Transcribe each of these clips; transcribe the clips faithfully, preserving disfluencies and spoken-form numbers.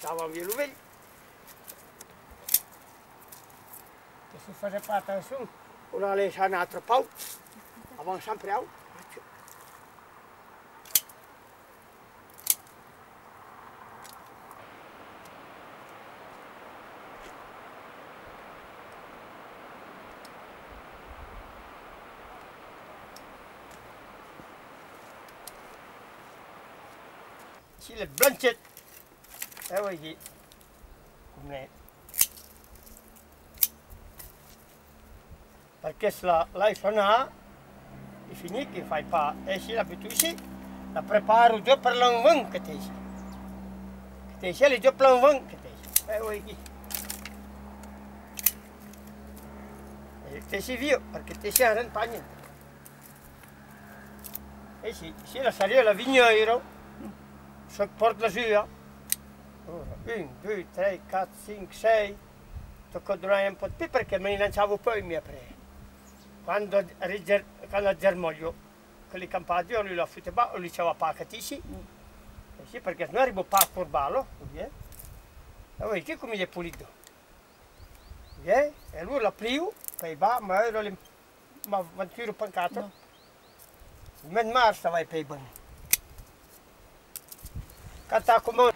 Avançam lo velh. Que se fasiá pas atencion, o la laissam anar tròp aut, avançam pr'aut. Ici, le blanchet. E uei aquí. Coma. Perque se la laissa anar, es finit, que fai pas. E si la buto ici, la preparo jo per l'envent que te ici. Que te ici, le jo per l'envent que te ici. E uei aquí. E te si viu, perque te si arren pas nient. E si, si la sariá la vinheira, se pòrt la sua. Ora, un, doi, tres, quat, cinc, sei. Tòca donar un pauc de pè perque me n'enchavo pas, mi, après. Quand, quand la germolha, que li campava, o li la fotava, o li chava pas que ici. E si, perque se non arribo pas a corbar-la, bien. E uei, que coma il es polit. Bien, e alora la pliu, pei va, ma ora li M'aventuro pas en quatre. Non. Mes de març, ça va, e pei ben. Quand t'as commandé.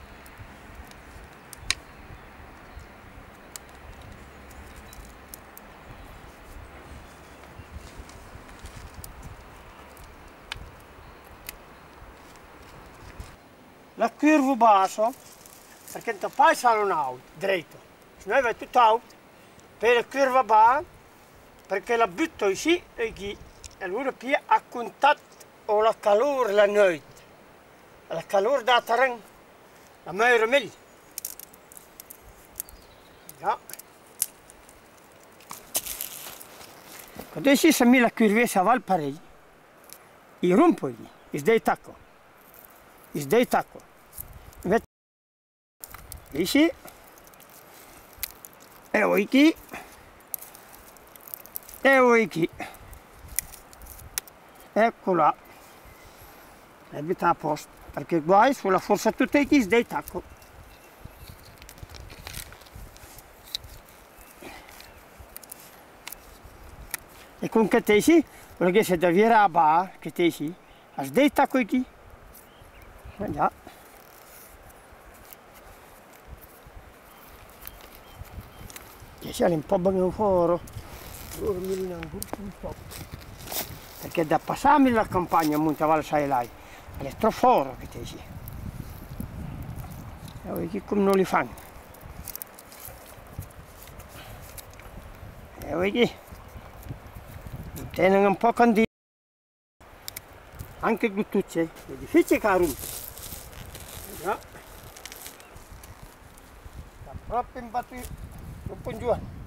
La curva bassa, perque entà pas esser a l'ennaut, dreita. Se non, e va tot aut, per la curva bassa, perque la buta ici, e aquí, e alora pia a contact o la calor la nueit, la calor dal terren, la meura melh. Ja. Quand ici se mi la curvessa aval parelh, i rompo, i, i se deitaco, i se deitaco. Ici. E uei aquí. E uei aquí. Eco là. E butà a pòst. Perque guai, se la força tota aquí, se deitaco. E con que te ici, perque se da virar a ba, que te ici. As deita quei chi. Ja. Que sia un pauc ben fòra. Dormir un pauc. Perque da passar mi la campanha, montar val sai lai. Al es tròp fòra que te ici. E uei chi com non li fan. E uei chi. Tenen un pauc en dins. Anche lo tuche, l'è dificile che a rompe. Ja. Sta pròpi imbatut lo Pont Joan.